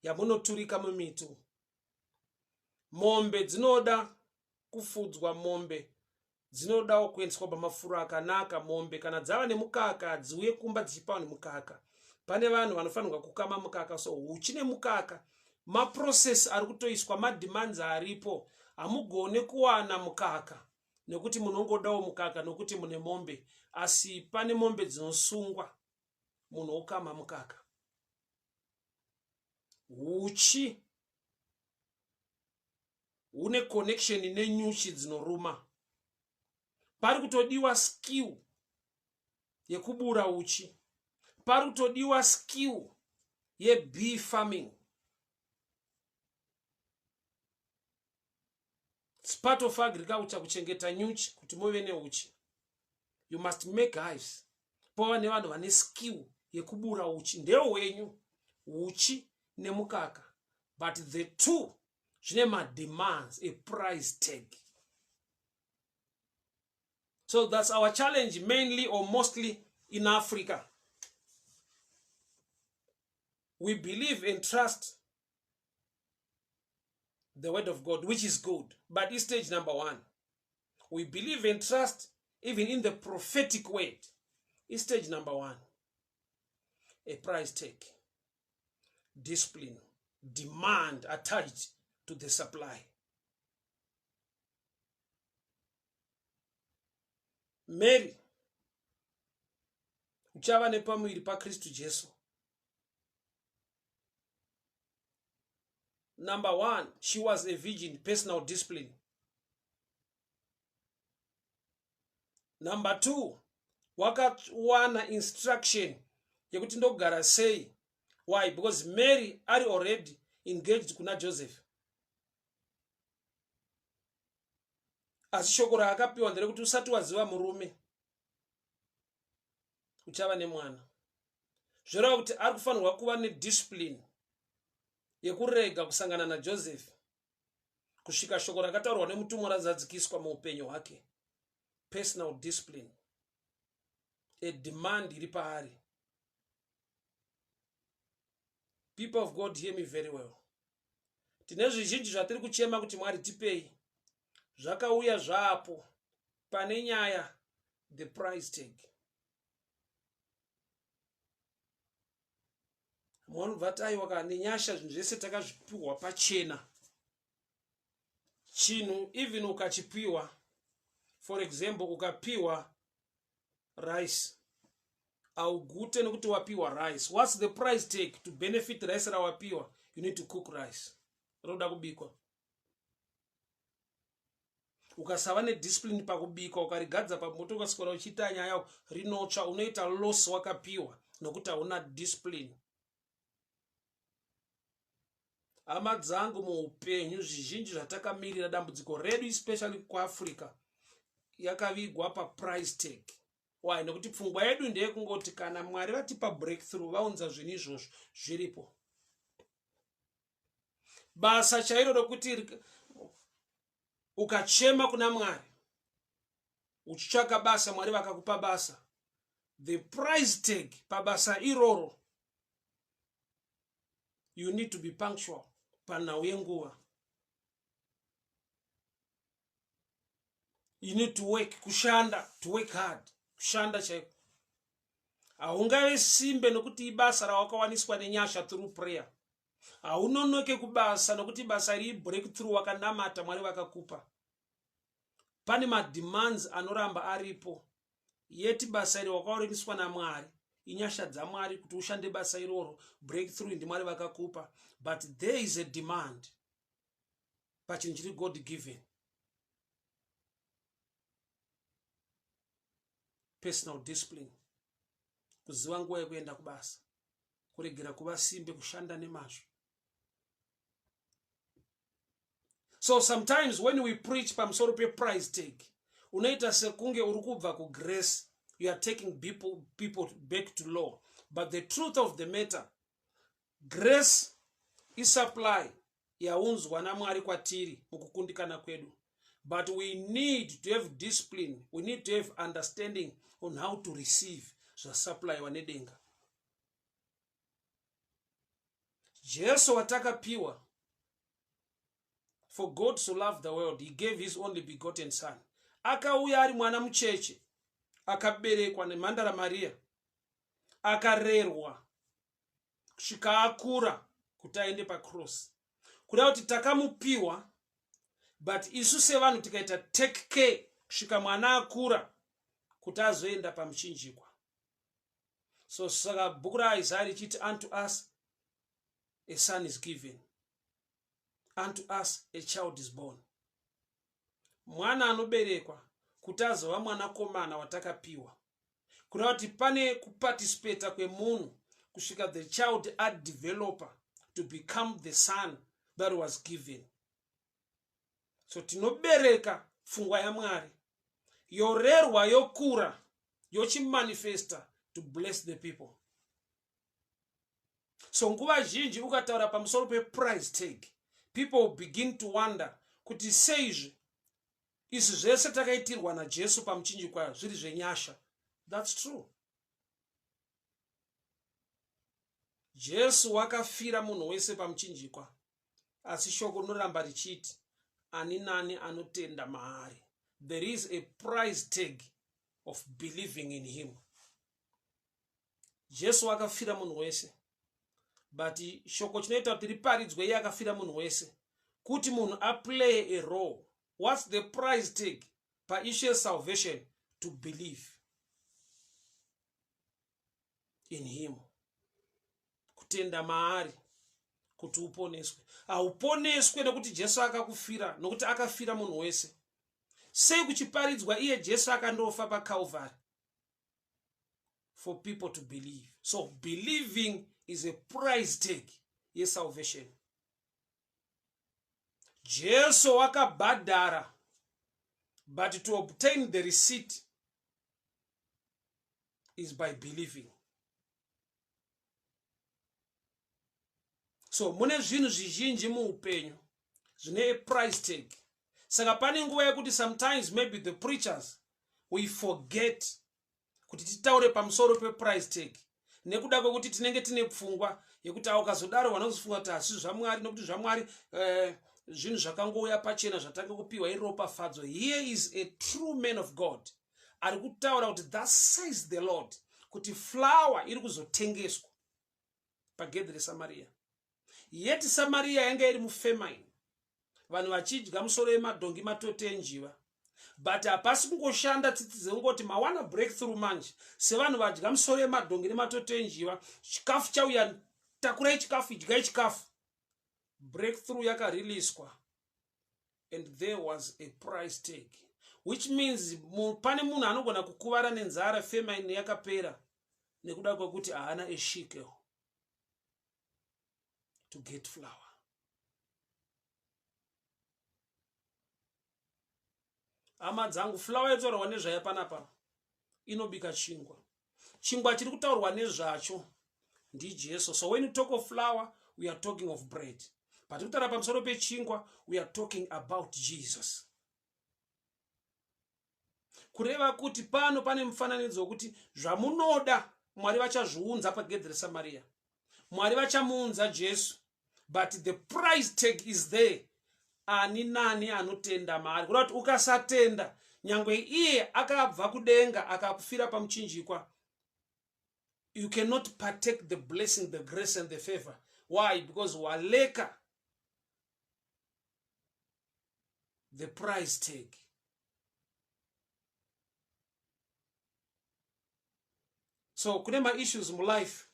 yamunoturika mumiti. Mombe dzinoda kufudzwa, mombe dzinodawo kuendeswa pamafuro akanaka. Mombe kana dzava nemukaka dziuye kumba dzichipa vanhu mukaka. Pane vanhu vanofanirwa kukama mukaka. So huchi nemukaka maprocess ari kutoiswa, mademands aripo. Hamugone kuwana mukaka nekuti munongodawo mukaka nokuti mune mombe, asi pane mombe dzinosungwa, munhu okama mukaka. Huchi hune connection nenyuchi dzinoruma. Pari kutodiwa skill yekubura uchi, pari kutodiwa skill yebee farming. It's part of agriculture kuchengeta nyuchi kuti muve neuchi. You must make hives, pova nevanhu vane skill yekubura uchi. Ndehwenyu uchi nemukaka, but the two zvine mademands, a price tag. So that's our challenge, mainly or mostly in Africa. We believe and trust the word of God, which is good, but it's stage number one. We believe and trust even in the prophetic word, is stage number one. A price tag, discipline, demand attached to the supply. Mary uchava nepamuviri paKristu Jesu. Number one, she was a virgin, personal discipline. Number two, wakawana instruction yekuti ndogara sei. Why? Because Mary ari already engaged kuna Joseph, asi shoko raakapiwa nderekuti usati waziva murume uchava nemwana. Zvoreva kuti ari kufanirwa kuva nediscipline yekurega kusangana naJoseph kusvika shoko rakataurwa nemutumwa razadzikiswa muupenyu hwake. Personal discipline, a demand iri paari. People of God, hear me very well. Tine zvizhinji zvatiri kuchema kuti Mwari tipei, zvakauya zvaapo. Pane nyaya, the price tag. Mwanobva ati aiwa ka, nenyasha zvinhu zvese takazvipiwa pachena. Chinhu even ukachipiwa, for example, ukapiwa rice, augute nekuti wapiwa rice. What's the price tag to benefit rice rawapiwa? You need to cook rice, rinoda kubikwa. Ukasava nediscipline pakubika, ukarigadza pamoto, ukaswera uchiita nyaya, rinotsva, unoita loss wakapiwa nokuti hauna discipline. Hama dzangu, muupenyu zvizhinji zvatakamirira, dambudziko redu especially kuAfrica, yakavigwa paprice tag. Why? Nekuti pfungwa yedu ndeyekungoti kana Mwari vatipa breakthrough, vaunza zvinhu izvozvo zviripo. Basa chairo rokuti ukachema kuna Mwari uchitsvaka basa, Mwari vakakupa basa, the price tag pabasa iroro, you need to be punctual panhau yenguva. You need to work, kushanda, to work hard, kushanda chaiko. Haungave simbe nokuti ibasa rawakawaniswa nenyasha through prayer. Haunonoke kubasa nokuti basa iri breakthrough, wakanamata, Mwari vakakupa. Pane mademands anoramba aripo, yeti basa iri wakaoreniswa naMwari, inyasha dzaMwari kuti ushande basa iroro, breakthrough ndiMwari vakakupa, but there is a demand pachinhu chiri God given. Personal discipline, kuziva nguva yekuenda kubasa, kuregera kuva simbe, kushanda nemazvo. So sometimes when we preach pamusoro peprice tag, unoita sekunge uri kubva kugrace, you are taking people back to law. But the truth of the matter, grace isupply yaunzwa naMwari kwatiri mukukundikana kwedu, but we need to have discipline, we need to have understanding on how to receive zvasupplyiwa nedenga. Jesu watakapiwa, for God so loved the world, he gave his only begotten son. Akauya ari mwana mucheche, akaberekwa nemhandara Mariya, akarerwa kusvika akura kuti aende pacross. Kuda kuti takamupiwa, but isu sevanhu tikaita take care kusvika mwana akura kuti azoenda pamuchinjikwa. So saka bhuku raIsaya richiti, "Unto us a son is given, unto us a child is born." Mwana anoberekwa kuti azova mwanakomana watakapiwa, kureva kuti pane kuparticipata kwemunhu kusvika the child adeveloper to become the son that was given. So tinobereka pfungwa yaMwari, yorerwa, yokura, yochimanifesta to bless the people. So nguva zhinji ukataura pamusoro peprice tag, people begin to wonder kuti seizvi izvi zvese takaitirwa naJesu pamuchinjikwa zviri zvenyasha. That's true. Jesu wakafira munhu wese pamuchinjikwa, asi shoko rinoramba richiti ani nani anotenda maari, there is a price tag of believing in him. Jesu akafira munhu wese, but shoko chinoita kuti riparidzwe, iye akafira munhu wese, kuti munhu aplay a role. What's the price tag paissue salvation? To believe in him, kutenda maari kuti uponeswe. Hauponeswe nekuti Jesu akakufira, nokuti akafira munhu wese. Sei kuchiparidzwa iye Jesu akandofa paCalvary? For people to believe. So believing is a price tag yesalvation. Jesu wakabhadhara, but to obtain the receipt is by believing. So mune zvinhu zvizhinji muupenyu zvine price tag. Saka pane nguva yekuti sometimes maybe the preachers, we forget kuti titaure pamusoro peprice tag, nekuda kwekuti tinenge tine pfungwa yekuti aukazodaro vanozofunga kuti hasi zvaMwari, nokuti zvaMwari zvinhu zvakangouya pachena zvatanga kupiwa iropafadzo. Here is a true man of God ari kutaura kuti thus says the Lord, kuti flour iri kuzotengeswa pagedhi reSamariya. Yeti Samariya yanga iri mufamine, vanhu vachidya musoro yemadhongi, matote enjiva, but hapasi kungoshanda tsitsi dzekungoti mawana breakthrough. Manje sevanhu vadya musoro yemadhongi nematoto enjiva, chikafu chauya, takurai chikafu, idyai chikafu. Breakthrough yakariliswa and there was a price tag, which means pane munhu anogona kukuvara nenzara, famine yakapera nekuda kwekuti haana a shekel to get flour. Hama dzangu, flour yotaurwa nezvayo panapa inobika chingwa. Chingwa chiri kutaurwa nezvacho ndiJesu. So when you talk of flour, we are talking of bread. But kutaura pamusoro pechingwa, we are talking about Jesus. Kureva kuti pano pane mufananidzo wekuti zvamunoda Mwari vachazviunza pagedhi reSamaria. Mwari vachamuunza Jesu, but the price tag is there. Ani nani anotenda maari, kuda kuti ukasatenda, nyangwe iye akabva kudenga akakufira pamuchinjikwa, you cannot partake the blessing, the grace and the favor. Why? Because waleka the price tag. So kune maissues mulife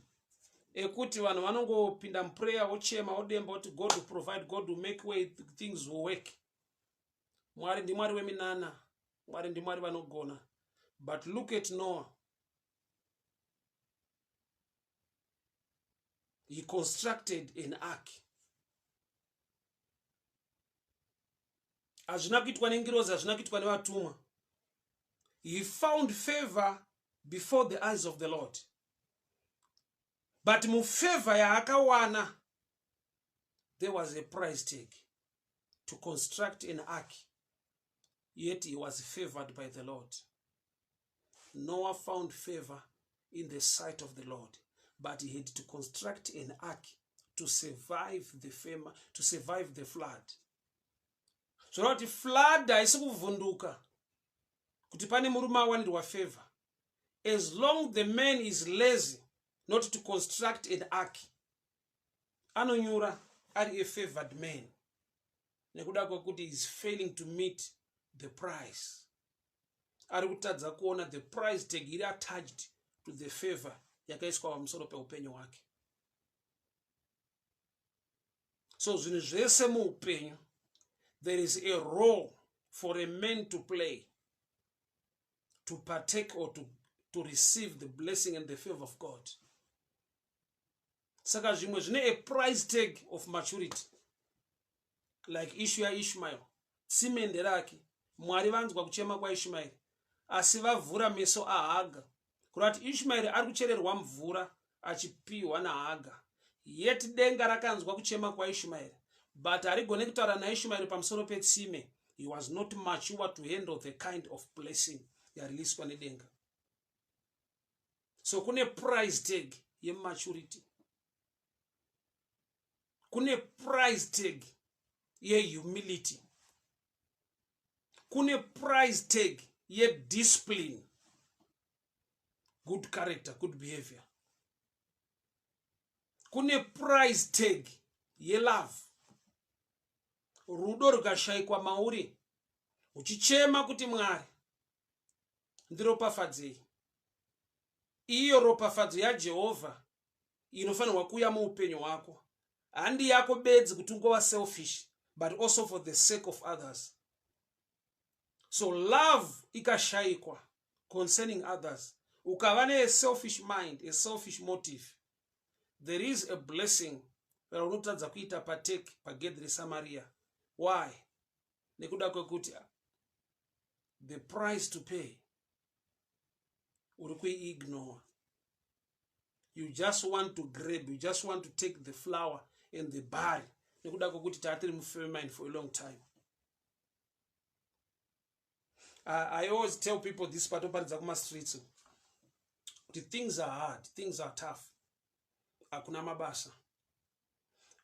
ekuti vanhu vanongopinda muprayer, vochema, vodemba kuti God will provide, God will make way, things will work. Mwari ndiMwari weminana, Mwari ndiMwari vanogona. But look at Noah. He constructed an ark. Hazvina kuitwa nengirozi, hazvina kuitwa nevatumwa. He found favor before the eyes of the Lord, but mufavor yaakawana there was a price tag to construct an ark, yet he was favored by the Lord. Noah found favor in the sight of the Lord, but he had to construct an ark to survive the fame, to survive the flood. Zvoreva kuti flood haisi kuvhunduka kuti pane murume awanirwa favor. As long the man is lazy not to construct an ark, anonyura ari a favored man nekuda kwekuti is failing to meet the price. Ari kutadza kuona the price tag iri attached to the favor yakaiswa pamusoro peupenyu hwake. So zvinhu zvese muupenyu, there is a role for a man to play to partake or to receive the blessing and the favor of God. Saka zvimwe zvine a price tag of maturity, like issue yaIshmael. Tsime nderake. Mwari vanzwa kuchema kwaIshmaeri, asi vavhura meso aHaga, kureva kuti Ishmaeri ari kuchererwa mvura achipiwa naHaga, yet denga rakanzwa kuchema kwaIshmaeri, but harigone kutaura naIshmaeri pamusoro petsime. He was not mature to handle the kind of blessing yariliswa nedenga. So kune price tag yematurity, kune price tag yehumility, kune price tag yediscipline, good character, good behavior, kune price tag yelove. Rudo rukashayikwa mauri, uchichema kuti Mwari ndiropafadzei, iyo ropafadzo yaJehovha inofanirwa kuuya muupenyu hwako handi yako bedzi kuti ungova selfish, but also for the sake of others. So love ikashayikwa concerning others, ukava neselfish mind, a selfish motive, there is a blessing raunotadza kuita partake pagedhi reSamaria. Why? Nekuda kwekuti the price to pay uri kuiignore. You just want to grab, you just want to take the flour and the barley nekuda kwekuti taatiri mufamine for a long time. I always tell people this patoparidza kumastreets kuti things are hard, things are tough, hakuna mabasa,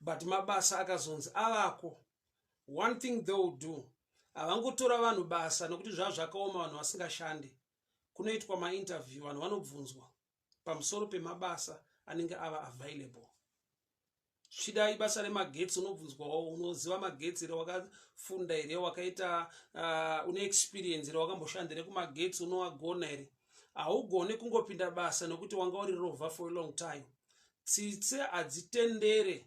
but mabasa akazonzi avako, one thing they will do, havangotora vanhu basa nokuti zvava zvakaoma, vanhu vasingashande. Kunoitwa mainterview, vanhu vanobvunzwa pamusoro pemabasa anenge ava available. Zvichida ibasa remagetsi, unobvunzwawo, unoziva magetsi here? Wakafunda here? Wakaita une experience here? Wakamboshanda here kumagetsi? Unoagona here? Haugone kungopinda basa nokuti wanga uri rovha for a long time. Tsitsi hadzitendere.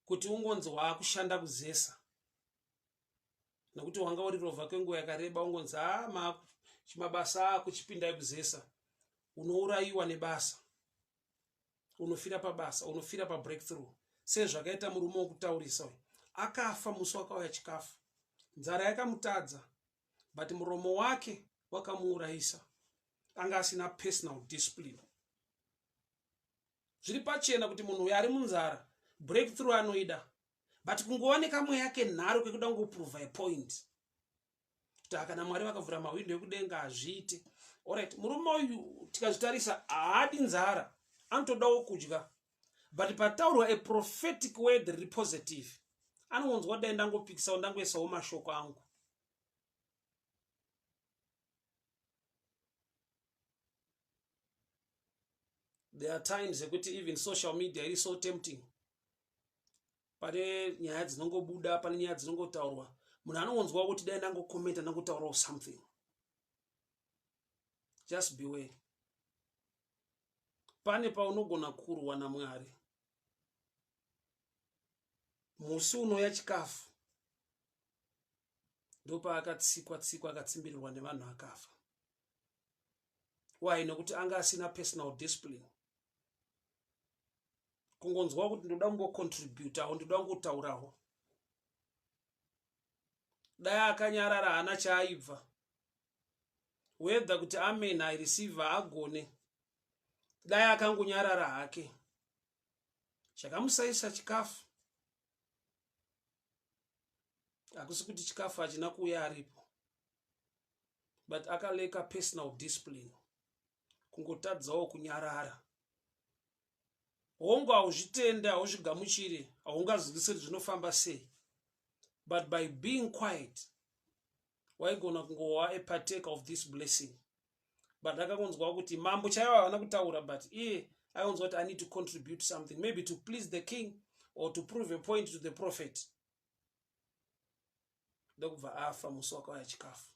Kuti ungonzi waakushanda kuzesa nekuti wanga uri rovha kwenguva yakareba, ungonzi haa ah, mabasa akuchipindai kuzesa, unourayiwa nebasa, unofira pabasa, unofira pabreakthrough, sezvakaita murume wokutaurisa uyu. Akafa musi wakauya chikafu, nzara yakamutadza, but muromo wake wakamuurayisa. Anga asina personal discipline. Zviri pachena kuti munhu uyo ari munzara, breakthrough anoida, but kungova nekamweya kenharo kekuda kungoprova a point kuti akana Mwari vakavhura mahwindo ekudenga hazviite. Alright, murume uyu tikazvitarisa haadi nzara, anotodawo kudya, but pataurwa a prophetic word riri positive, anongonzwa dai ndangopikisawo, ndangoisawo mashoko angu. There are times ekuti even social media iri so tempting. Pane nyaya dzinongobuda, pane nyaya dzinongotaurwa, munhu anongonzwa kuti dai ndangokomenta, ndangotaurawo something. Just beware, pane paunogona kurwa naMwari. Musi unoya chikafu ndopaakatsikwa tsikwa, akatsimbirirwa nevanhu, akafa. Why? Nekuti anga asina personal discipline. Kungonzwa kuti ndoda kungocontributawo, ndoda kungotaurawo. Dai akanyarara, haana chaaibva. Whether kuti amen, I receive, agone. Dai akangonyarara hake. Chakamusaisa chikafu hakusi kuti chikafu hachina kuuya aripo, but akaleka personal discipline, kungotadzawo kunyarara. Hongu, hauzvitende, hauzvigamuchiri, haungazwisiri zvinofamba sei, but by being quiet waigona kungova a partaker of this blessing. But akakonzwa kuti mambo chaivo havana kutaura, but iye aionzwa kuti I need to contribute something, maybe to please the king or to prove a point to the prophet. Ndokubva afa musi wakauya chikafu.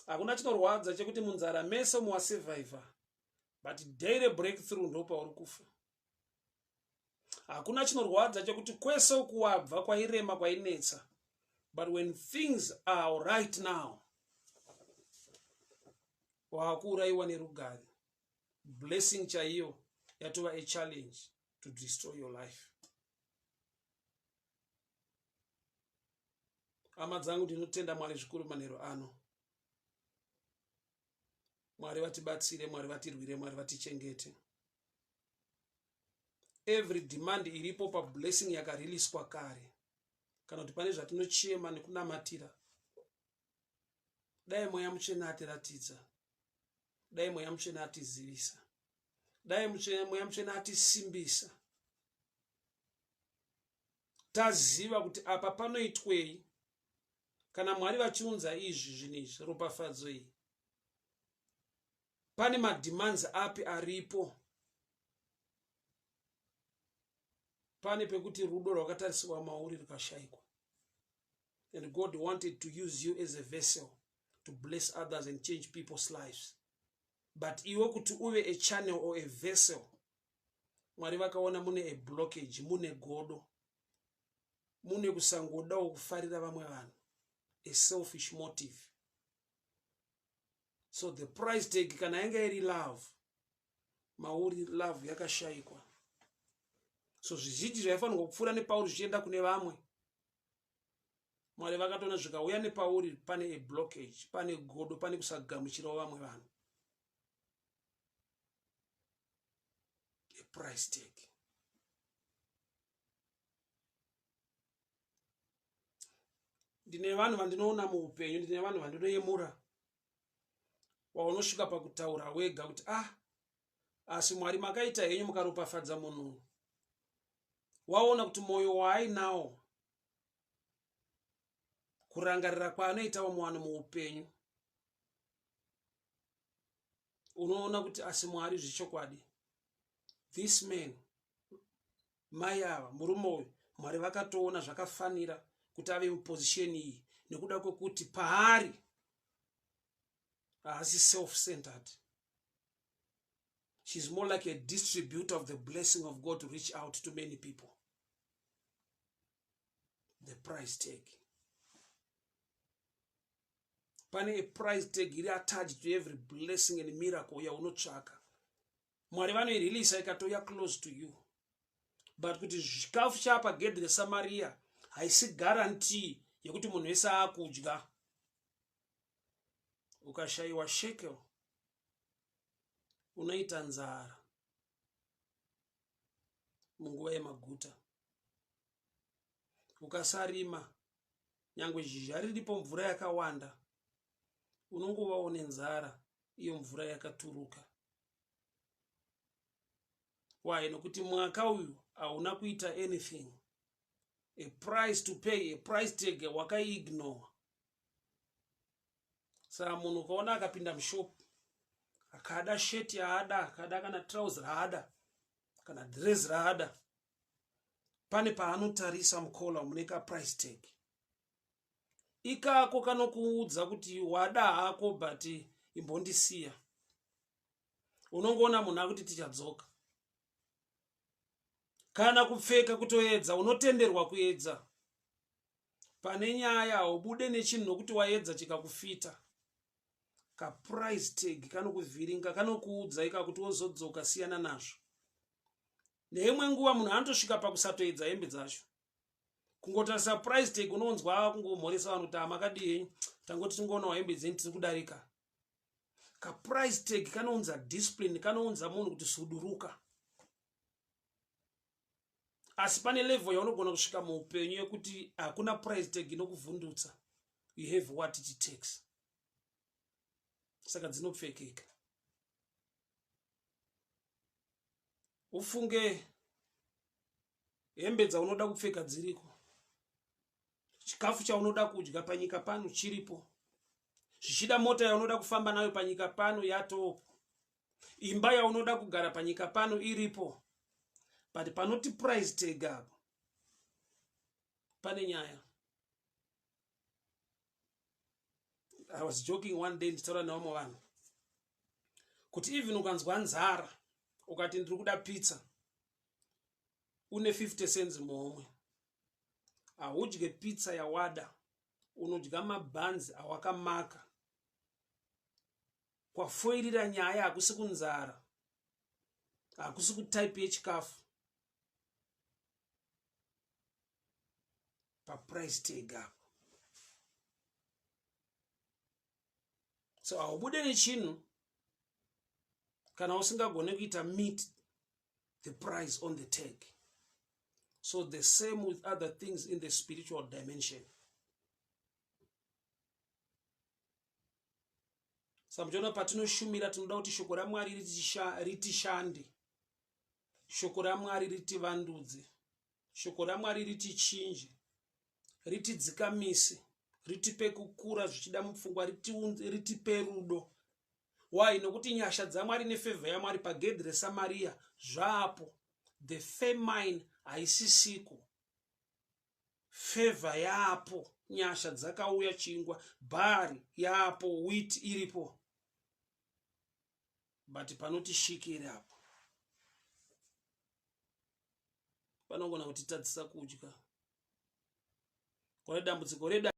Hakuna chinorwadza chekuti munzara mese muwasurvivor, but day rebreakthrough ndopauri kufa. Hakuna chinorwadza chekuti kwese uku wabva kwairema, kwainetsa, but when things are right now waakuurayiwa nerugare. Blessing chaiyo yatova a challenge to destroy your life. Hama dzangu, ndinotenda Mwari zvikuru manheru ano. Mwari vatibatsire, Mwari vatirwire, Mwari vatichengete. Every demand iripo pablessing yakariliswa kare, kana kuti pane zvatinochema nekunamatira, dai Mweya Mutsvene atiratidza, dai Mweya Mutsvene atizivisa, dai Mweya Mutsvene atisimbisa, taziva kuti apa panoitwei kana Mwari vachiunza izvi zvinhu izvi, ropafadzo iyi, pane mademands api aripo. Pane pekuti rudo rwakatarisirwa mauri rukashayikwa, and God wanted to use you as a vessel to bless others and change people's lives, but iwe kuti uve a channel or a vessel, Mwari vakaona mune a blockage, mune godo, mune kusangodawo kufarira vamwe vanhu, a selfish motive. So the price tag, kana yanga iri love mauri, love yakashayikwa. So zvizhinji zvaifanirwa kupfuura nepauri zvichienda kune vamwe, Mwari vakatoona zvikauya nepauri pane a blockage, pane godo, pane kusagamuchirawo vamwe vanhu, a price tag. Ndine vanhu vandinoona muupenyu, ndine vanhu vandinoyemura, waunosvika pakutaura wega kuti ah, asi Mwari makaita henyu mukaropafadza munhu. Waona kuti mwoyo waainawo, kurangarira kwaanoita vamwe vanhu muupenyu, unoona kuti asi Mwari zvechokwadi, this man, mai ava, murume uyu, Mwari vakatoona zvakafanira kuti ave muposition iyi nekuda kwekuti paari haasi self-centered. She's more like a distributor of the blessing of God to reach out to many people. The price tag. Pane a price tag iri attached to every blessing and miracle yaunotsvaka. Mwari vanoireleasa ikatouya close to you. But kuti chikafu chapa gedhi reSamaria haisi guarantee yekuti munhu wese akudya. Ukashayiwa shekel unoita nzara munguva yemaguta. Ukasarima nyangwe zhizha riripo mvura yakawanda unongovawo nenzara iyo mvura yakaturuka. Why? Nokuti mwaka uyu hauna kuita anything. A price to pay, a price tag wakaiignore. Saka munhu ukaona akapinda mushop akada shirt yaada, akada kana trouser raada, kana dress raada, pane paanotarisa mukola mune kaprice tag ikako kanokuudza kuti wada hako but imbondisiya. Unongoona munhu akuti tichadzoka. Kana kupfeka kutoedza, unotenderwa kuedza. Pane nyaya haubude nechinhu nokuti waedza chikakufita. Kaprice tag kanokuvhiringa, kanokuudza ikakuti wozodzoka, siyana nazvo. Neimwe nguva munhu anotosvika pakusatoedza hembe dzacho. Kungotarisa price tag unonzwa kungomhoresa vanhu kuti amakadii henyu, tangoti tingoonawo hembe dzenyu tiri kudarika. Kaprice tag kanounza discipline, kanounza munhu kuti suduruka. Asi pane level yaunogona kusvika muupenyu yekuti hakuna price tag inokuvhundutsa. You have what it takes. Saka dzinopfekeka. Ufunge hembe dzaunoda kupfeka dziriko, chikafu chaunoda kudya panyika pano chiripo, zvichida mota yaunoda kufamba nayo panyika pano yatopo, imba yaunoda kugara panyika pano iripo, but panoti price tag apo pane nyaya. I was joking one day ndichitaura nevamwe vanhu kuti even ukanzwa nzara ukati ndiri kuda pizza une 50 cents muhomwe, haudye pizza yawada, unodya mabhanzi awakamaka. Kwafoirira nyaya hakusi kunzara, hakusi kutype yechikafu, paprice tag apo. So haubude nechinhu kana usingagone kuita meet the price on the tag. So the same with other things in the spiritual dimension. Saka muchiona patinoshumira tinoda kuti shoko raMwari ritishande, shoko raMwari ritivandudze, shoko raMwari ritichinje, ritidzikamise, ritipe kukura zvichida mupfungwa, ritipe rudo. Why? Nokuti nyasha dzaMwari nefevha yaMwari pagedhi reSamaria zvapo. The famine haisisiko, fevha yapo, nyasha dzakauya, chingwa bhari yapo, wheat iripo, but panoti shikiri apo panogona kutitadzisa kudya. Kune dambudziko redu.